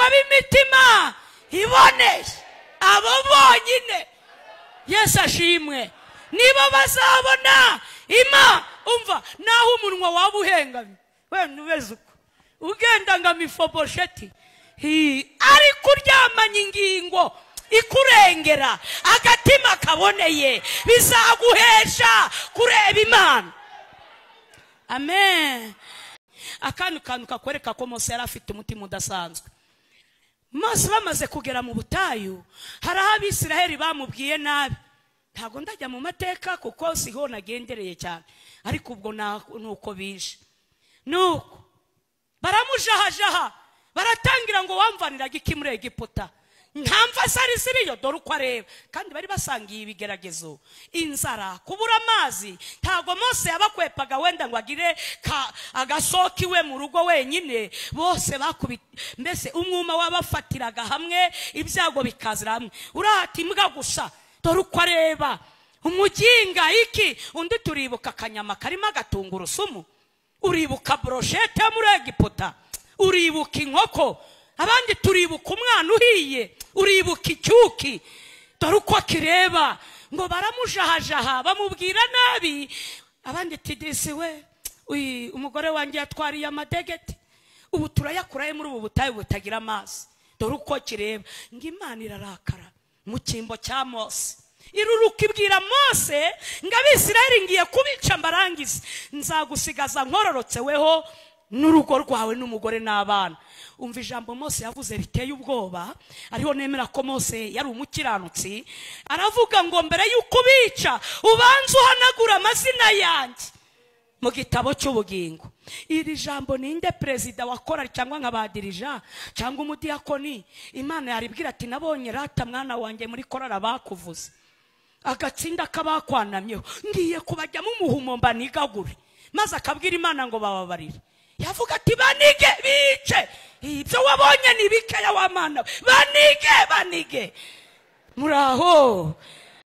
Ab'imitima iboneye, abo bonyine. Yesu ashimwe. Nibo bazabona Imana. Umva, naho umunwa waba uhengamye, wenda ubeze uko ugenda nga mifobosheti, ariko uryamanye ingingo ikurengera, agatima kaboneye, bizaguhesha kureba Imana. Amen. Akantu kantu kakwereka ko Mose yari afite umutima udasanzwe. Mose bamaze kugera mu butayu, hari aho Abisiraheli bamubwiye nabi. Ntabwo ndajya mu mateka kuko siho nagendereye cyane, ariko ubwo nuko bije. Nuko baramujahajaha, baratangira ngo wamvaniraga iki muri Egiputa? Ntamva zari ziriyo, dore uko areba. Kandi bari basangiye ibigeragezo, inzara, kubura amazi. Ntabwo Mose yabakwepaga wenda ngo agire agasoka iwe mu rugo wenyine. Bose bakubita, mbese umwuma wabafatiraga hamwe, ibyago bikazira hamwe. Urahata imbwa gusa, dore uko areba. Umuginga iki, undi turibuka akanyama karimo agatungurusumu, uribuka broshete yo muri Egiputa, uribuka inkoko, abandi turibuka umwana uhiye, uribuka icyuki, dore uko kireba. Ngo baramujahajaha, bamubwira nabi. Abandi tidisi we, umugore wanjye yatwariye amadegete, ubu turayakuraye muri ubu butayu butagira amazi, dore uko kireba. Ngo Imana irarakara mu cyimbo cya Mose, iruruka ibwira Mose ngo Abisirayeli ngiye kubica mbarangize, nzagusigaza nkororotse weho n'urugo rwawe n'umugore n'abana. Umva ijambo Mose yavuze riteye ubwoba, ariho nemera ko Mose yari umukiranutsi. Aravuga ngo mbere y'uko ubica ubanze uhanagura amazina yanjye mu gitabo cy'ubugingo. Iri jambo ninde perezida wa korali cyangwa nkabadirija cyangwa umudiyakoni, Imana yaribwira ati nabonye rata mwana wanjye muri korali bakuvuze, agatsinda kabakwanamyeho, ngiye kubajyamo umuhumo mbanigagure. Maze akabwira Imana ngo bababarire. Yavuga ati banige bice, ibyo wabonye ni bikeya wa Mana, banige banige. Muraho.